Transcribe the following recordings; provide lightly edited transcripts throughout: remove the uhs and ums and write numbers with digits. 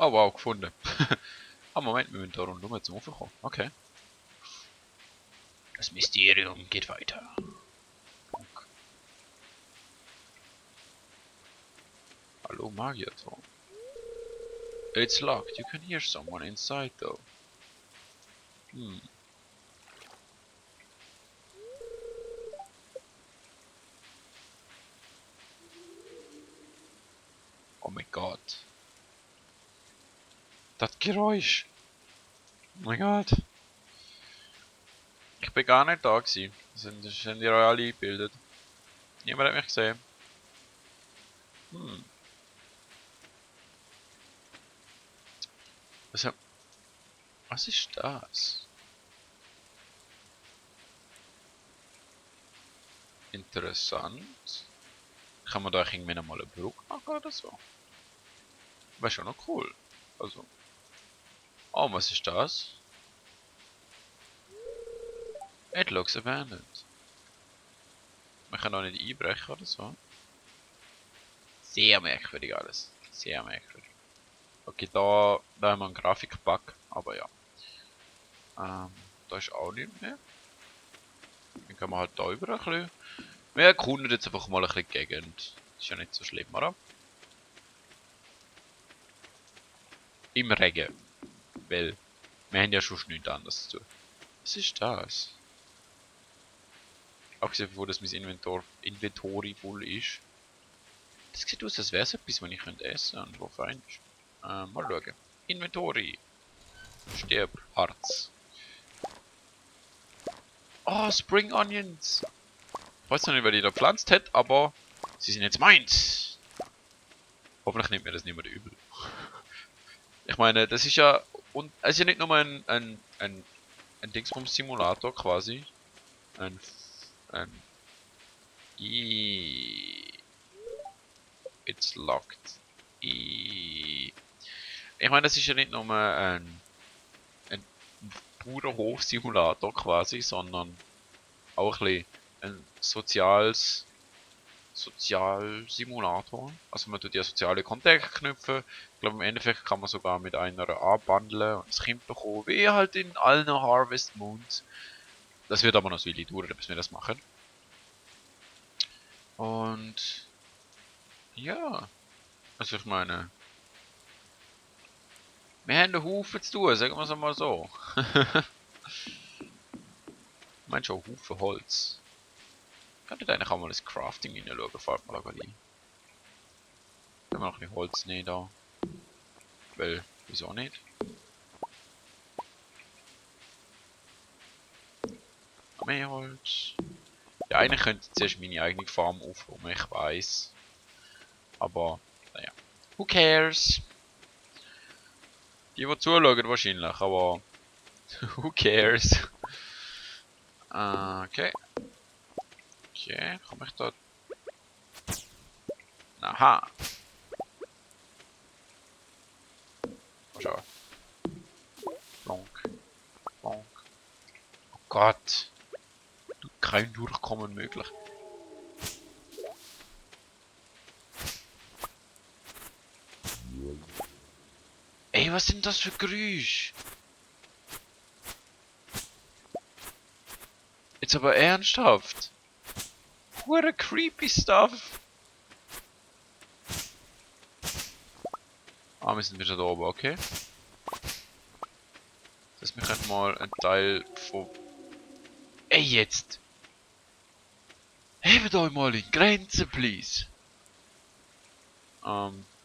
Oh wow, gefunden. Ah, Moment, wir müssen da rundum zum Ufer kommen. Okay. Das Mysterium geht weiter. Okay. Hallo, Magierturm. It's locked. You can hear someone inside though. Oh mein Gott. Das Geräusch. Oh mein Gott. Ich bin gar nicht da gewesen. Das sind die alle eingebildet. Niemand hat mich gesehen. Was, was ist das? Interessant. Kann man da irgendwie noch mal eine Brücke machen oder so? Wäre schon noch cool. Also. Oh, was ist das? It looks abandoned. Man kann auch nicht einbrechen oder so. Sehr merkwürdig alles. Sehr merkwürdig. Okay, da haben wir einen Grafikbug, aber ja. Da ist auch nicht mehr. Dann kann man halt da über ein bisschen. Wir erkunden jetzt einfach mal ein bisschen die Gegend. Ist ja nicht so schlimm, oder? Im Regen. Weil wir haben ja schon nichts anderes zu tun. Was ist das? Abgesehen davon, dass mein Inventory voll ist. Das sieht aus, als wäre es etwas, was ich essen könnte und wo fein ist. Mal schauen. Inventory. Stirb. Harz. Oh, Spring Onions. Ich weiß noch nicht, wer die da gepflanzt hat, aber sie sind jetzt meins. Hoffentlich nimmt mir das niemand übel. Ich meine, das ist ja. Und es ist ja nicht nur ein Dingsbums-Simulator quasi. Ein It's locked. Ich meine, das ist ja nicht nur ein purer Hofsimulator quasi, sondern auch ein bisschen ein Sozialsimulator. Also man tut ja soziale Kontakte knüpfen. Ich glaube im Endeffekt kann man sogar mit einer anbandeln und das Kind bekommen, wie halt in allen Harvest Moons. Das wird aber noch so viel dauern, bis wir das machen. Und ja, also ich meine, wir haben einen Haufen zu tun, sagen wir es mal so. Ich meine schon einen Haufen Holz. Könntet eigentlich auch mal ins Crafting hineinschauen, fällt mir gerade ein. Können wir noch ein bisschen Holz nehmen da. Weil, wieso nicht? Mehr Holz. Ja, eigentlich könnte ich zuerst meine eigene Farm aufräumen, ich weiß. Aber, naja. Who cares? Die zuschauen wahrscheinlich, aber... Who cares? Okay. Okay, komme ich da... Aha. Mal schauen. Plonk. Plonk. Oh Gott. Kein Durchkommen möglich. Ey, was sind das für Geräusche? Jetzt aber ernsthaft. What a creepy stuff. Ah, wir sind wieder da oben, okay. Das mich halt mal ein Teil von... Ey, jetzt! Hebt euch mal in Grenzen, please!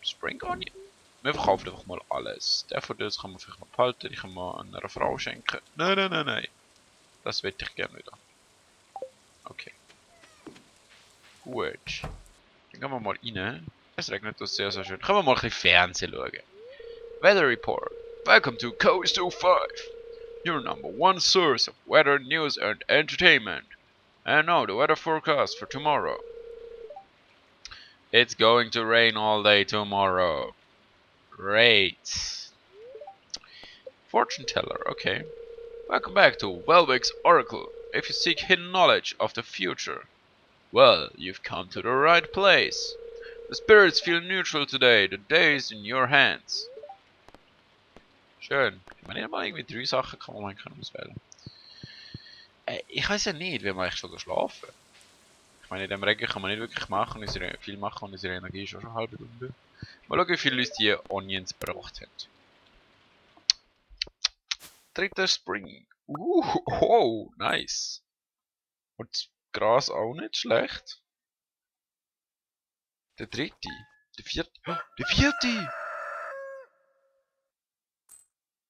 Spring Onion? Wir verkaufen einfach mal alles. Der von das kann man vielleicht mal behalten, ich kann mal einer Frau schenken. Nein, nein, nein, nein. Das möchte ich gerne wieder. Okay. Gut. Dann gehen wir mal rein. Es regnet das sehr, sehr schön. Können wir mal ein bisschen Fernsehen schauen. Weather Report. Welcome to Coast 05. Your number one source of weather news and entertainment. And now the weather forecast for tomorrow. It's going to rain all day tomorrow. Great. Fortune teller, okay. Welcome back to Welbeck's Oracle. If you seek hidden knowledge of the future, well, you've come to the right place. The spirits feel neutral today. The day is in your hands. Schön. Ich meine, nicht mal irgendwie 3 Sachen kann man auswählen. Ich weiß ja nicht, wie man eigentlich schon schlafen. Ich meine, in dem Regen kann man nicht wirklich viel machen und unsere Energie ist schon halb runter. Mal schauen, wie viele Leute die Onions gebraucht haben. Dritter Spring. Oh, nice. Und das Gras auch nicht schlecht. Der dritte. Der vierte. Oh, der vierte!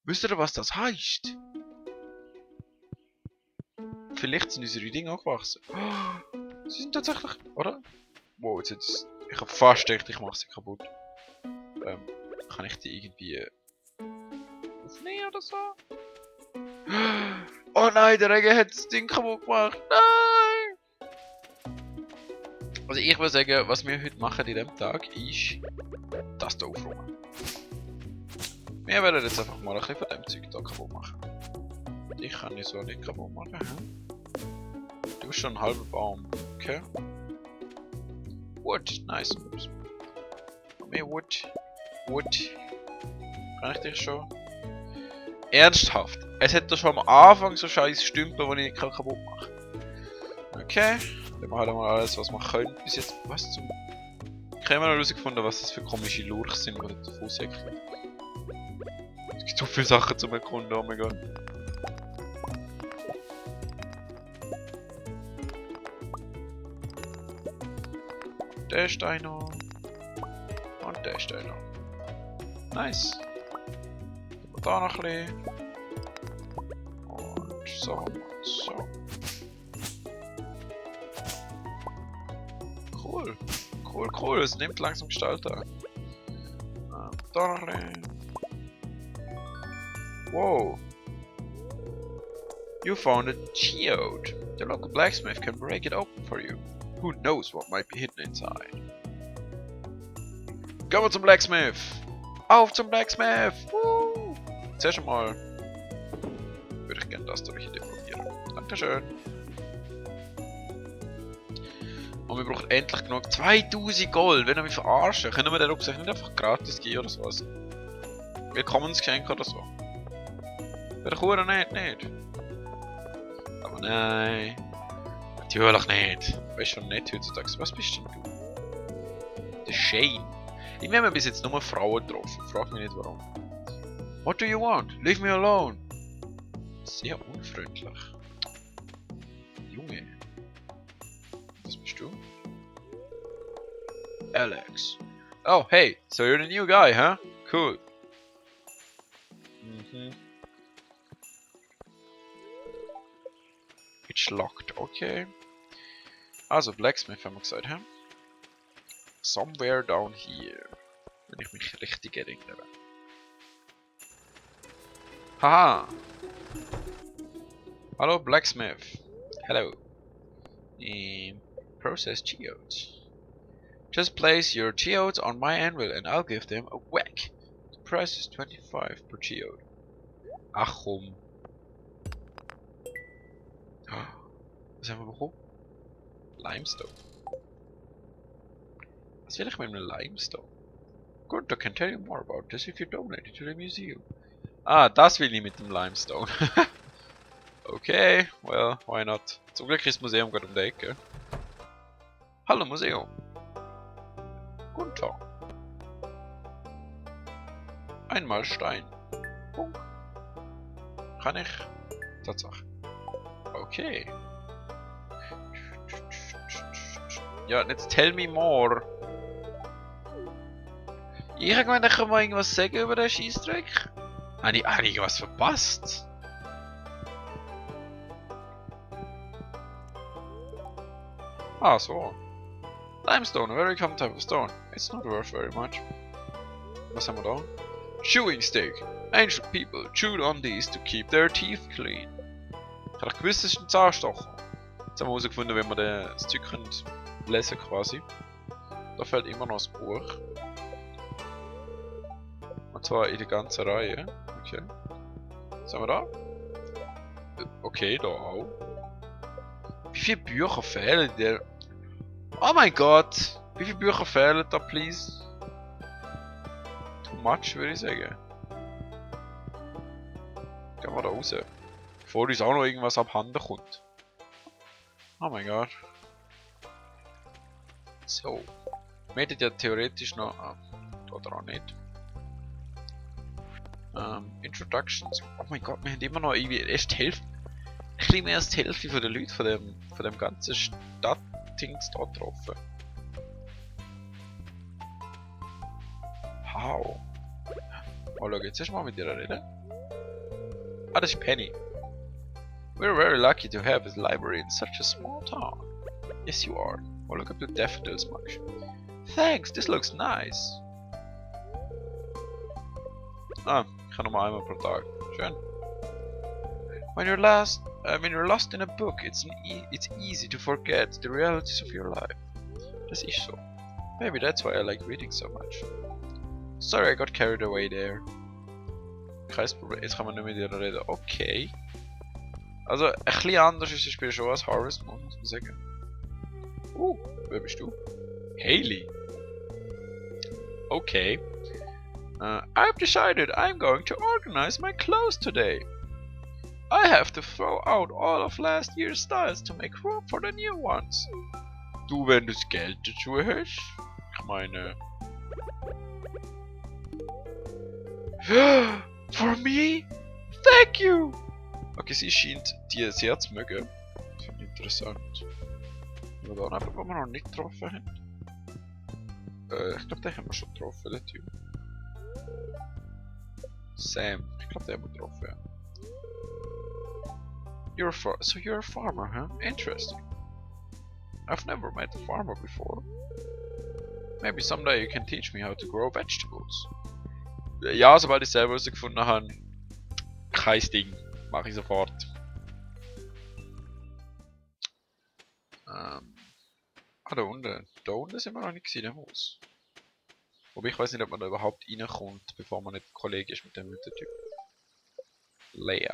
Wisst ihr, was das heißt? Vielleicht sind unsere Dinge auch gewachsen. Oh, sie sind tatsächlich, oder? Wow, jetzt ich hab fast gedacht, ich mache sie kaputt. Kann ich die irgendwie aufnehmen oder so? Oh nein, der Regen hat das Ding kaputt gemacht. Nein! Also ich würde sagen, was wir heute machen in diesem Tag ist das hier aufräumen. Wir werden jetzt einfach mal ein bisschen von dem Zeug hier kaputt machen. Ich kann ich so nicht kaputt machen. Hm? Du bist schon ein halber Baum. Okay. Wood, nice. Mehr Wood. Wood. Kann ich dich schon? Ernsthaft. Es hat doch schon am Anfang so scheiß Stümpel, die ich nicht kaputt machen kann. Okay. Dann machen wir halt mal alles, was wir können. Bis jetzt. Was zum. Ich habe immer noch herausgefunden, was das für komische Lurchs sind, die da vorsäckeln. Es gibt so viele Sachen zum Erkunden, oh mein Gott. Der ist einer. Und der ist einer. Nice. Da noch ein bisschen. Und so und so. Cool. Cool, cool. Es nimmt langsam Gestalt an. Da noch ein bisschen. Wow. You found a geode. The local blacksmith can break it open for you. Who knows what might be hidden inside? Gehen wir zum Blacksmith! Auf zum Blacksmith! Woo! Zuerst einmal würde ich gerne das durch deponieren. Dankeschön. Und wir brauchen endlich genug 2000 Gold, wenn wir mich verarschen. Können wir den Rucksack nicht einfach gratis geben oder sowas? Willkommensgeschenk oder so. Wäre cool nicht. Aber nein. Natürlich nicht. Du bist schon nett heutzutage. Was bist denn du? Der Shane. Ich habe bis jetzt nur Frauen getroffen. Frag mich nicht warum. What do you want? Leave me alone. Sehr unfreundlich. Junge. Was bist du? Alex. Oh, hey. So you're the new guy, huh? Cool. It's locked, okay. Also, Blacksmith haben wir gesagt, hä? Somewhere down here. Wenn ich mich richtig erinnere. Haha! Hallo, Blacksmith. Hello. Process geodes. Just place your geodes on my anvil and I'll give them a whack. The price is 25 per geode. Ach komm. Was haben wir bekommen? Limestone. Was will ich mit einem Limestone? Good, I can tell you more about this if you donate it to the museum. Ah, das will ich mit dem Limestone. Okay, well, why not? Zum Glück ist das Museum gerade um die Ecke. Hallo Museum. Guten Tag. Einmal Stein. Punk. Kann ich? Tatsache. Okay. Ja, jetzt tell me more. Irgendwann kann man irgendwas sagen über den Scheissdreck? Habe ich irgendwas verpasst? Ah, so. Limestone, a very common type of stone. It's not worth very much. Was haben wir da? Chewing stick. Ancient people chewed on these to keep their teeth clean. Ich habe gewusst, es ist ein Zahnstocher. Jetzt haben wir herausgefunden, wenn wir das Zeug lesen quasi. Da fehlt immer noch das Buch. Und zwar in der ganzen Reihe. Okay. Was haben wir da? Okay, da auch. Wie viele Bücher fehlen dir? Oh mein Gott! Wie viele Bücher fehlen da, please? Too much, würde ich sagen. wir da raus. Bevor uns auch noch irgendwas abhanden kommt. Oh mein Gott. So. Wir hätten ja theoretisch noch... oder auch nicht. Introductions. Oh mein Gott, wir haben immer noch irgendwie erst die Hälfte... Ein bisschen mehr als die Hälfte von den Leuten von dem ganzen Stadtdings da getroffen. How? Mal schauen, jetzt erstmal mit ihr reden. Ah, das ist Penny. We're very lucky to have a library in such a small town. Yes, you are. Mal schauen, ob du Daffodils magst. Thanks, this looks nice. Ah, ich kann nochmal einmal pro Tag. Schön. When you're lost in a book, it's easy to forget the realities of your life. Das ist so. Maybe that's why I like reading so much. Sorry, I got carried away there. Kein Problem, jetzt kann man nicht mit ihr reden. Okay. Also, ein bisschen anders ist das Spiel schon als Harvest Moon, muss man sagen. Wer bist du? Hayley. Okay. I've decided I'm going to organize my clothes today. I have to throw out all of last year's styles to make room for the new ones. Du, wenn du das Geld dazu hast? Ich meine... For me? Thank you! Okay, sie scheint die sehr zu mögen. Das ist interessant. Aber da einfach, wo wir noch nicht getroffen haben. Ich glaube, den haben wir schon getroffen, den Typ. Sam, ich glaube, den haben wir getroffen, ja. So you're a farmer, huh? Interesting. I've never met a farmer before. Maybe someday you can teach me how to grow vegetables. Ja, sobald ich selber herausgefunden habe, kein Ding, mache ich sofort. Da unten sind wir noch nicht in dem Haus. Wobei ich weiß nicht, ob man da überhaupt reinkommt, bevor man nicht Kollege ist mit dem Typ. Lea.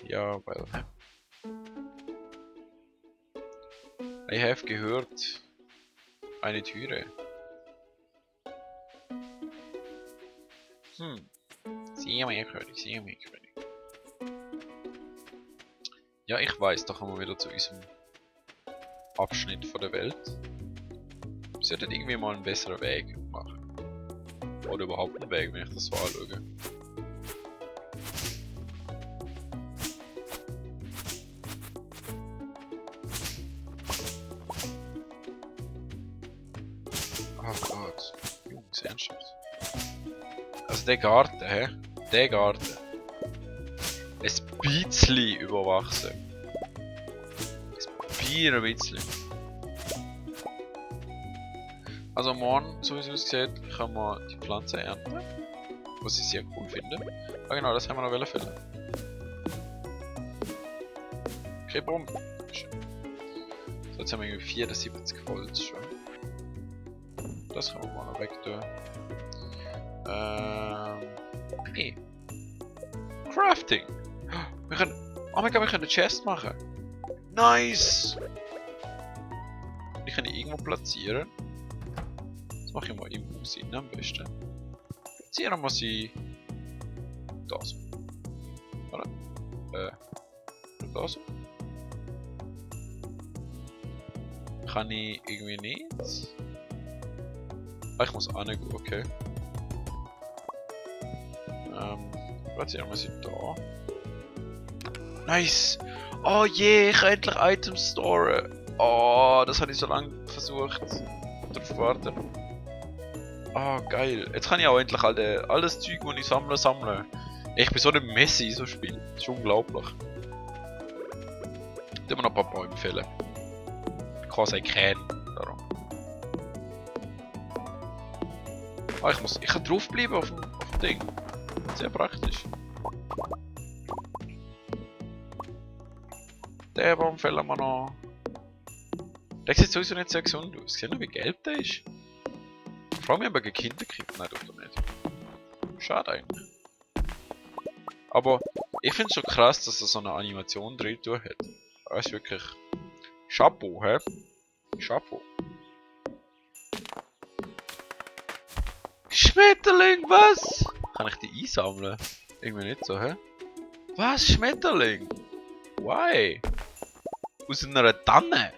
Ja, weil... I have gehört... Eine Türe. Sehr merkwürdig, sehr merkwürdig. Ja, ich weiß, da kommen wir wieder zu unserem Abschnitt von der Welt. Wir sollten irgendwie mal einen besseren Weg machen. Oder überhaupt einen Weg, wenn ich das so anschaue. Oh Gott, Jungs, ernsthaft. Also der Garten, hä? Der Garten. Ein bisschen überwachsen. Ein bisschen. Also morgen, so wie es aussieht, kann man die Pflanze ernten. Was ich sehr cool finde. Ah genau, das haben wir noch füllen. Okay, bumm. So, jetzt haben wir irgendwie 74 Holz schon. Das können wir mal noch weg tun. Nee. Crafting! Wir können... Oh mein Gott, wir können eine Chest machen! Nice! Die kann ich irgendwo platzieren. Das mache ich mal im Haus innen am besten. Platzieren wir sie... Da so. Oder? Da so. Kann ich irgendwie nicht? Ah, ich muss angehen, okay. Platzieren wir sie da. Nice! Oh je, ich kann endlich Items storen! Oh, das habe ich so lange versucht. Darauf gewartet. Ah, geil. Jetzt kann ich auch endlich alles Zeug, das ich sammeln. Ich bin so eine Messi in so Spiel. Das ist unglaublich. Tun wir noch ein paar Bäume fällen. Because I can. Darum. Ah, ich kann draufbleiben auf dem Ding. Sehr praktisch. Den Baum fällen wir noch. Der sieht sowieso nicht sehr gesund aus. Sieh noch, wie gelb der ist. Ich frage mich, ob er gegen Kinder kriegt. Nein, tut er nicht. Schade eigentlich. Aber ich finde es schon krass, dass er so eine Animation drin hat. Das ist wirklich... Chapeau, hä? Chapeau. Schmetterling, was? Kann ich die einsammeln? Irgendwie nicht so, hä? Was? Schmetterling? Why? Aus einer Tanne?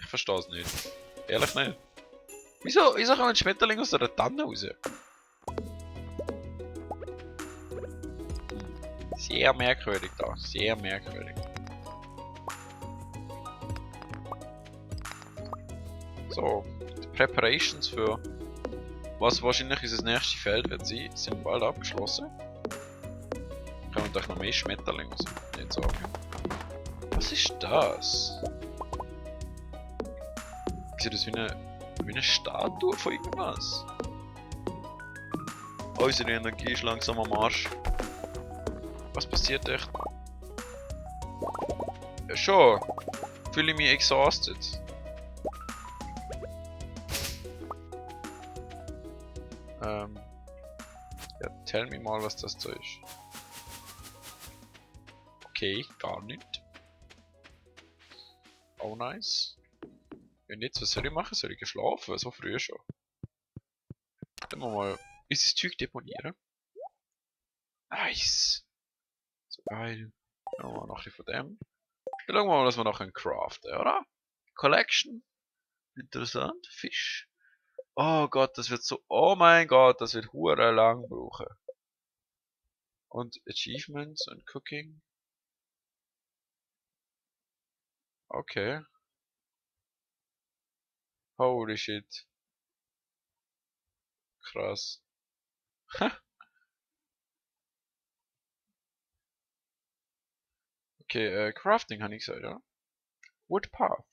Ich verstehe es nicht. Ehrlich nicht. Wieso kann ein Schmetterling aus einer Tanne raus? Sehr merkwürdig da. Sehr merkwürdig. So, die Preparations für was wahrscheinlich unser nächstes Feld wird sein, sind bald abgeschlossen. Kommen doch noch mehr Schmetterlinge raus. Nicht sagen. Was ist das? Sieht das wie eine Statue von irgendwas? Unsere Energie ist langsam am Arsch. Was passiert echt? Ja schon. Fühle ich mich exhausted. Ja, tell me mal, was das so ist. Okay, gar nicht. Oh nice. Und jetzt, was soll ich machen? Soll ich schlafen? So früh schon. Dann wir mal dieses Zeug deponieren. Nice. So geil. Dann machen wir noch ein bisschen von dem. Dann schauen wir mal, was wir noch craften, oder? Collection. Interessant. Fisch. Oh Gott, das wird so... Oh mein Gott, das wird hure lang brauchen. Und Achievements und Cooking. Okay. Holy shit. Krass. Okay, Crafting habe ich gesagt, ja? Wood Path.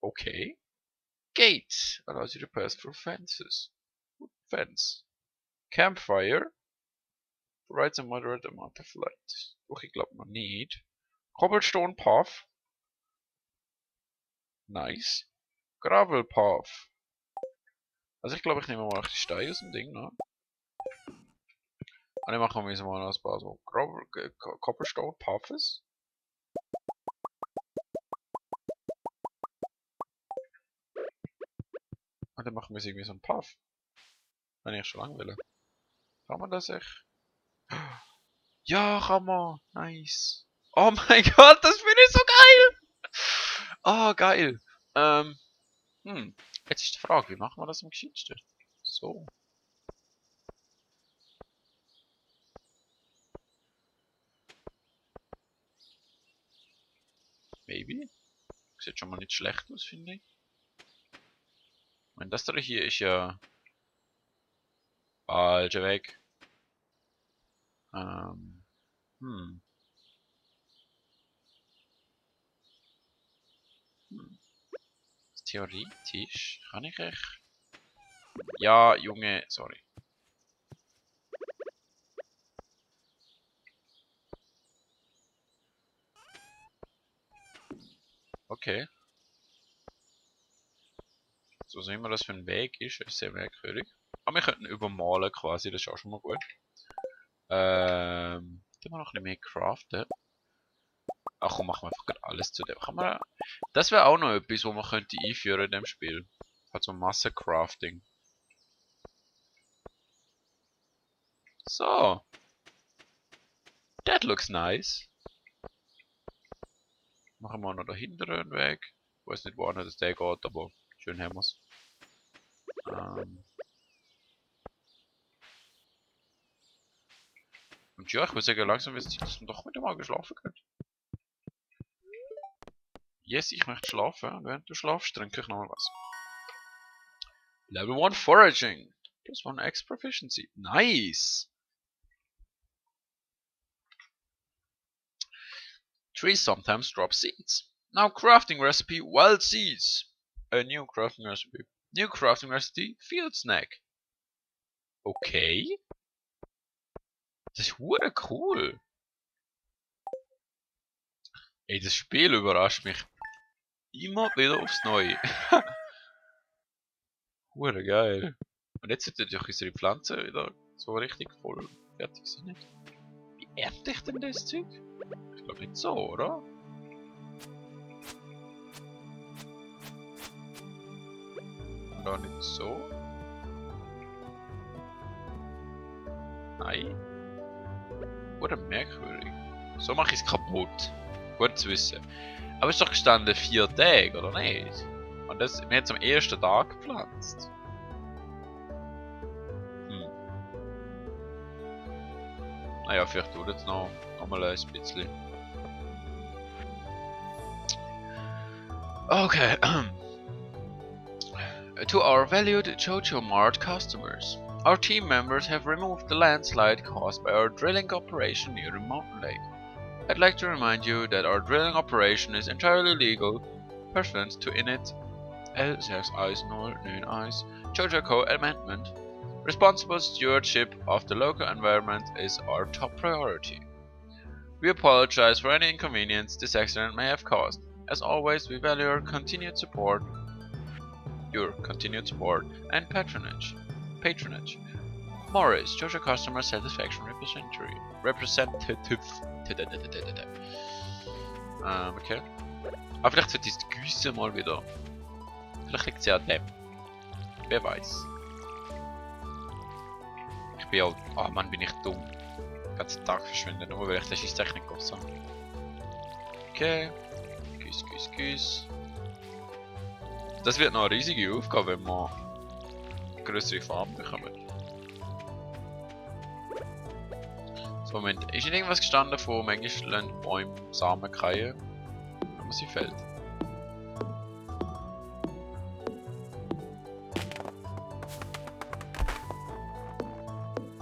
Okay. Gate allows you to pass through fences. Wood fence. Campfire provides a moderate amount of light. Doch, ich glaube noch nicht. Cobblestone Path. Nice. Gravel Path. Also ich glaube, ich nehme mal die Steine aus dem Ding, ne? Und dann machen wir mal ein paar so Cobblestone Paths. Und dann machen wir irgendwie so einen Path. Wenn ich schon lange will. Kann man das echt? Ja, kann man. Nice. Oh mein Gott, das finde ich so geil. Oh, geil. Jetzt ist die Frage, wie machen wir das am geschicktesten? So. Maybe. Sieht schon mal nicht schlecht aus, finde ich. Ich meine, das da hier ist ja... Falscher Weg. Ähm... Hm. Theoretisch kann ich echt... Ja, Junge, sorry. Okay. So sehen wir, das für ein Weg ist sehr merkwürdig. Aber wir könnten übermalen quasi, das ist auch schon mal gut. Können wir noch ein bisschen mehr craften? Ach komm, machen wir einfach gerade alles zu dem. Das wäre auch noch etwas, was man könnte einführen in dem Spiel. Halt so Massencrafting. So. That looks nice. Machen wir noch da hinten einen Weg. Ich weiß nicht, wo das der geht, aber schön haben wir's. Und ja, ich würde sagen, langsam wird es Zeit, dass wir doch wieder mal geschlafen können. Yes, ich möchte schlafen. Während du schlafst, trinke ich nochmal was. Level 1 Foraging. Plus 1 X Proficiency. Nice! Trees sometimes drop seeds. Now crafting recipe wild seeds. A new crafting recipe. New crafting recipe field snack. Okay. Das ist hure cool. Ey, das Spiel überrascht mich immer wieder aufs Neue. Hure Und jetzt sind natürlich unsere Pflanzen wieder so richtig voll fertig sind. Nicht? Wie ernte ich denn das Zeug? Ich glaube nicht so, oder? Oder nicht so? Nein. Oder merkwürdig. So mache ich es kaputt. Gut zu wissen. Aber es ist doch gestanden 4 Tage, oder nicht? Und das, wir haben es am ersten Tag gepflanzt. Naja, vielleicht dauert es noch mal ein bisschen. Okay. To our valued Joja Mart customers, our team members have removed the landslide caused by our drilling operation near the mountain lake. I'd like to remind you that our drilling operation is entirely legal, pursuant to INIT L6 Joja Co amendment. Responsible stewardship of the local environment is our top priority. We apologize for any inconvenience this accident may have caused. As always, we value your continued support and patronage. Morris, Joja Customer Satisfaction Representative. Okay. Aber vielleicht sollte ich die Güsse mal wieder. Vielleicht liegt sie an dem. Wer weiß. Ich bin halt. Ah Mann, bin ich dumm. Den ganzen Tag verschwinden, nur weil ich das Schießtechnik habe. Okay. Güss. Das wird noch eine riesige Aufgabe, wenn wir eine größere Farm bekommen. So, Moment, ist nicht irgendwas gestanden von manchmal Bäume Samen kreien, wenn man sie fällt?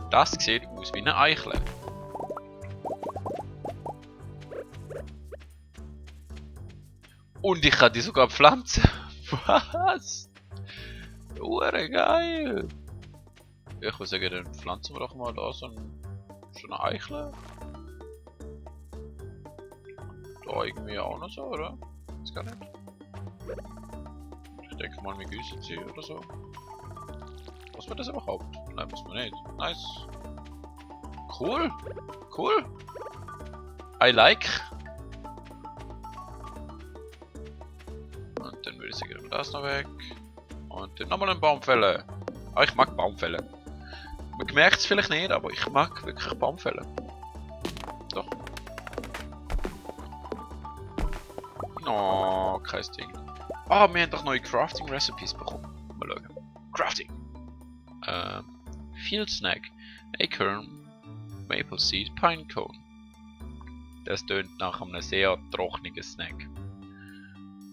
Das sieht aus wie eine Eichel. Und ich kann die sogar pflanzen. Was? Ure geil! Ich würde sagen, dann pflanzen wir doch mal da so eine Eichel. Da irgendwie auch noch so, oder? Das gar nicht. Ich denke mal, wir güssen sie oder so. Was wird das überhaupt? Nein, muss man nicht. Nice. Cool. I like. Und dann würde ich sagen, das noch weg. Und dann nochmal einen Baum fällen. Ah, ich mag Baumfällen. Man merkt es vielleicht nicht, aber ich mag wirklich Baumfällen. Doch. Oh, kein Ding. Ah, wir haben doch neue Crafting Recipes bekommen. Mal schauen. Crafting. Field Snack. Acorn, Maple Seed, Pine Cone. Das tönt nach einem sehr trockenen Snack.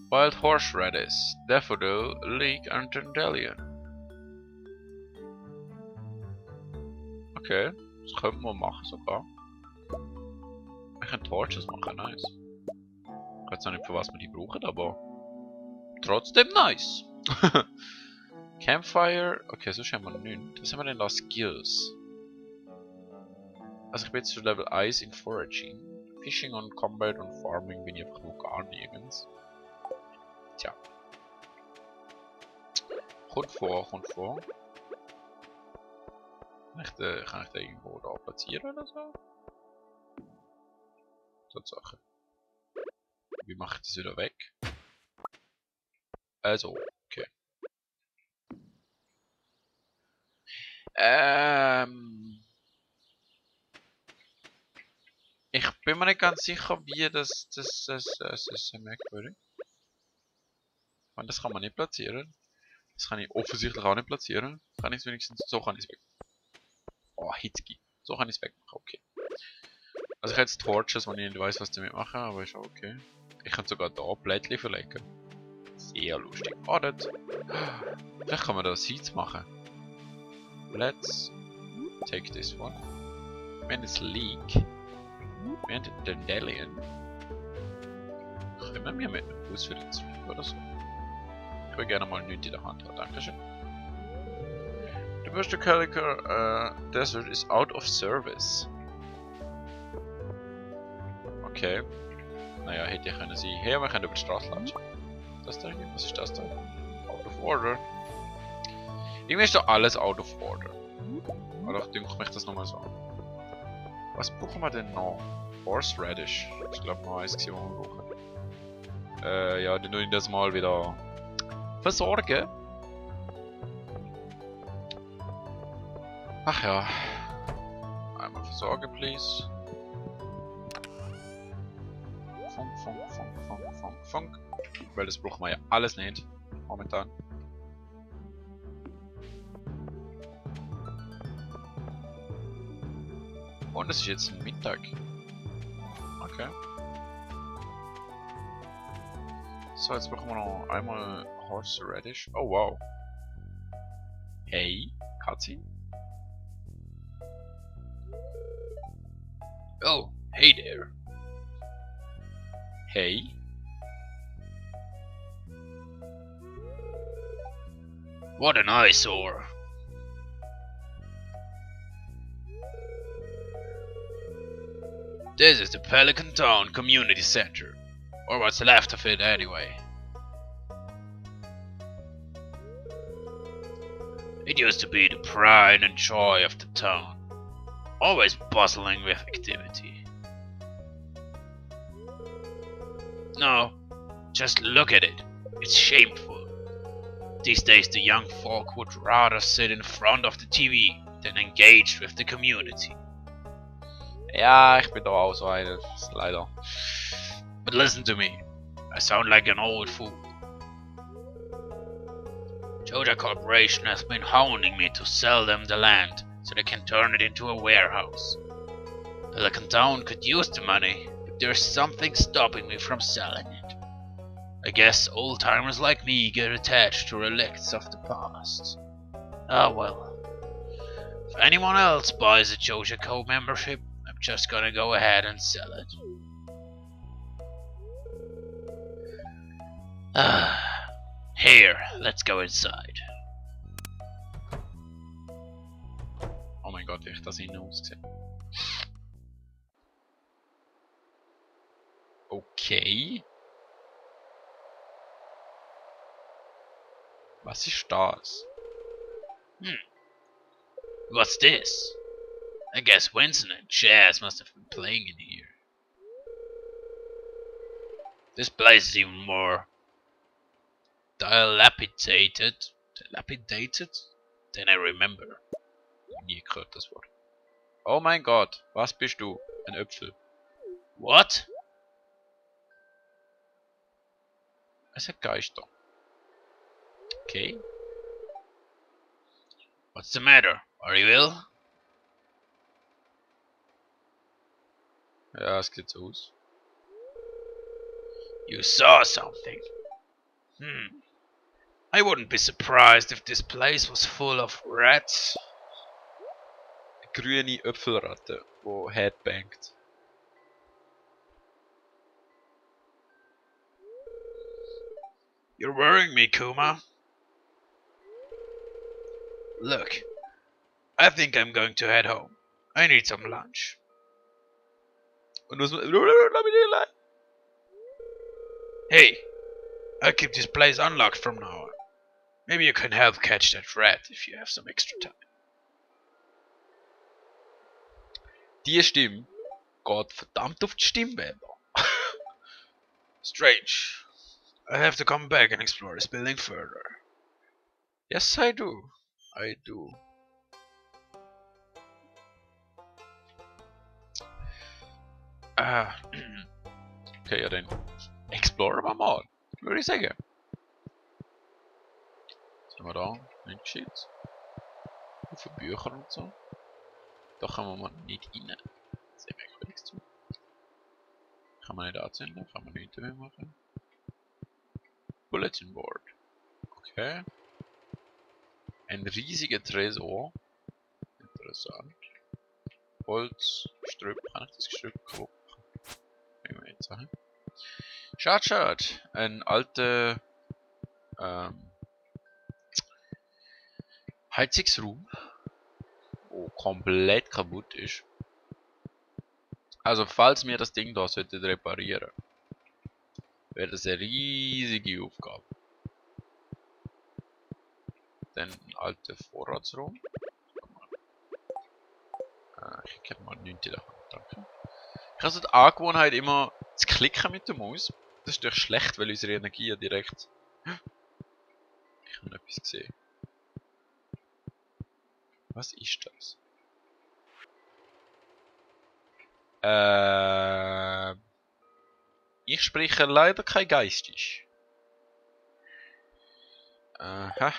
Wild Horseradish, Daffodil, Leek und Dandelion. Okay, das könnten wir machen sogar. Wir können Torches machen, nice. Ich weiß auch nicht, für was wir die brauchen, aber trotzdem nice. Campfire, okay, so haben wir nichts. Was haben wir denn da? Skills. Also ich bin jetzt schon Level 1 in Foraging. Fishing und Combat und Farming bin ich einfach noch gar nirgends. Tja. Kommt vor. Kann ich da irgendwo da platzieren oder so? Tatsache. Wie mache ich das wieder weg? Also, okay. Ich bin mir nicht ganz sicher, wie das ist merkwürdig. Ich meine, das kann man nicht platzieren. Das kann ich offensichtlich auch nicht platzieren. Kann ich es wenigstens, so kann ich es weg. Oh, Hitski. So kann ich es wegmachen, okay. Also ich habe jetzt Torches, wo ich nicht weiß, was damit machen, aber ist auch okay. Ich kann sogar da Blättchen verlegen. Sehr lustig. Oh, das. Vielleicht kann man da Seeds machen. Let's take this one. Wir haben das Leek. Wir haben den Dandelion. Können wir mit einem Fuß für den Zwiebel oder so? Ich will gerne mal nichts in der Hand haben. Dankeschön. The Mr. Calico Desert is out of service. Okay. Naja, hätte ich können sie her, wir können über die Straße latschen. Das da irgendwie? Was ist das da? Out of order. Irgendwie ist doch alles out of order. Oder dünkt mich das nochmal so. Was brauchen wir denn noch? Horseradish. Ich glaube noch eins, was wir brauchen. Ja, dann tue ich das mal wieder versorgen. Ach ja. Einmal versorgen, please. Funk. Weil das brauchen wir ja alles nicht. Momentan. Und es ist jetzt Mittag. Okay. So, jetzt brauchen wir noch einmal Horseradish. Oh wow. Hey, Cutscene. Oh, hey there. Hey. What an eyesore. This is the Pelican Town Community Center. Or what's left of it anyway. It used to be the pride and joy of the town. Always bustling with activity. No, just look at it. It's shameful. These days the young folk would rather sit in front of the TV than engage with the community. Ja, ich bin doch auch so einer, leider. But listen to me. I sound like an old fool. Joja Corporation has been hounding me to sell them the land so they can turn it into a warehouse. Pelican Town could use the money, but there's something stopping me from selling it. I guess old-timers like me get attached to relics of the past. Ah well. If anyone else buys a Joja Co membership, I'm just gonna go ahead and sell it. Here, let's go inside. Oh mein Gott, wie ich das innen ausgesehen. Okay. Was ist das? What's this? I guess Winston and Chaz must have been playing in here. This place is even more dilapidated than I remember. Nie gehört das Wort. Oh mein Gott, was bist du? Ein Äpfel. What? Es hat Geister. Okay. What's the matter? Are you ill? Ja, es geht so aus. You saw something. I wouldn't be surprised if this place was full of rats. Grüne Äpfelratte, wo headbangt. You're worrying me, Kuma. Look, I think I'm going to head home. I need some lunch. Und was... Hey, I'll keep this place unlocked from now on. Maybe you can help catch that rat if you have some extra time. Die Stimme geht verdammt auf die Stimmbänder. Strange. I have to come back and explore this building further. Yes, I do. I do. Okay, ja dann. Exploren wir mal. Würde ich sagen. Was haben wir da? Linksheets. Für Bücher und so. Da kann man mal nicht rein. Sehr merkwürdig zu. Kann man nicht anzünden, kann man nicht mehr machen. Bulletin Board. Okay. Ein riesiger Tresor. Interessant. Holz, Gestrüpp. Kann ich das Gestrüpp kaputt machen? Nehmen wir jetzt an. Schade. Ein alter Heizungsraum, wo komplett kaputt ist. Also falls mir das Ding da sollte reparieren, wäre das eine riesige Aufgabe. Dann ein alter Vorratsraum. Ich gebe mal 9 in der Hand, danke. Ich habe so die Angewohnheit immer zu klicken mit der Maus. Das ist natürlich schlecht, weil unsere Energie ja direkt... Ich habe etwas gesehen. Was ist das? Ich spreche leider kein Geistisch. Aha.